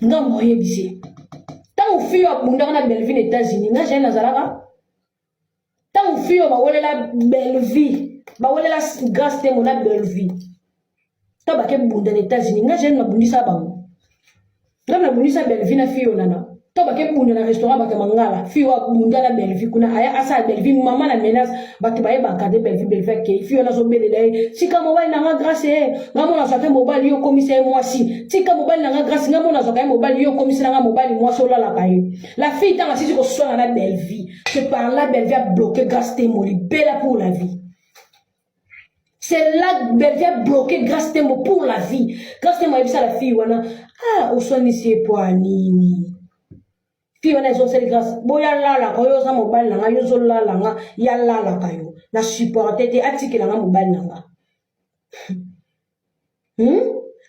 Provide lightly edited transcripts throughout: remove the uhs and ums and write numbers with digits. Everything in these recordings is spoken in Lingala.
Nga moyebisi ntango fille oyo abundaka na Bellevue na États-Unis, nga Jael nazalaka. Ntango fille oyo bawelela Bellevue, bawelela Grâce Temo na Bellevue, ntango bake bunda na États-Unis, nga Jael nabundisa bango. Nga nabundisa Bellevue na fille oyo nana. Ntango bake bunda na restaurant, bato ya mangala, fille oyo abunda na Bellevue kuna, aya asala Bellevue mama na menace. Bato bayebaka te Bellevue. Bellevue akei, fille oyo nazobelela ye: "Tika mobali na nga Grâce ye, nga mona azwaka ye mobali, yo okomisa ye mwasi. Tika mobali na nga Grâce, nga mona azwaka ye mobali, yo okomisela nga mobali mwasi, olalaka ye." La fille, ntango asisi koswana na Bellevue, c'est par là Bellevue a bloqué Grâce Temo libela pour la vie. C'est là Bellevue a bloqué Grâce Temo pour la vie. Grâce Temo ayebisa la fille wana: "Ah, oswanisi ye po anini?" Fille wana ezosali Grâce boya lalaka oyo oza mobali na nga, yo ozolala nga, ya lalaka yo na supporte te, atikela nga mobali na nga.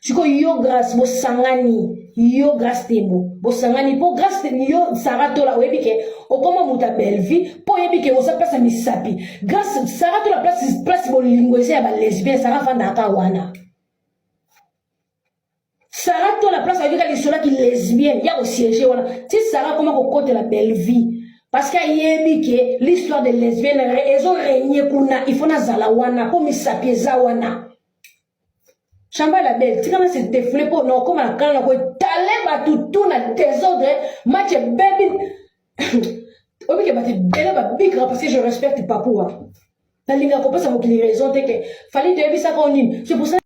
Sikoyo yo Grâce, bosangani, yo Grâce Temo bosangani mpo Grâce, yo Sara Tola, oyebi ke okoma moto ya Bellevue, mpo oyebi ke oza place ya misapi. Grâce, Sara Tola, place bolingo eza ya balesbien, Sara afandaka wana. Sara Tola, place ayebika lisolo aki lesbienne ya kosiéger wana, ti Sara akoma kokotela Bellevue parce que ayebi ke l'histoire de lesbienne ezorégner kuna, il faut nazala wana mpo misapi eza wana. Chamba la belle, tika na se défoulé mpo na okóma na kala na koetale bato tu na désordre. Match ebebi, oyebi ke bato ebele babikaka parce que je respecte Papua. Nalingaka kopesa mokili raison te ke Fali toyebisaka o nini. C'est pour ça.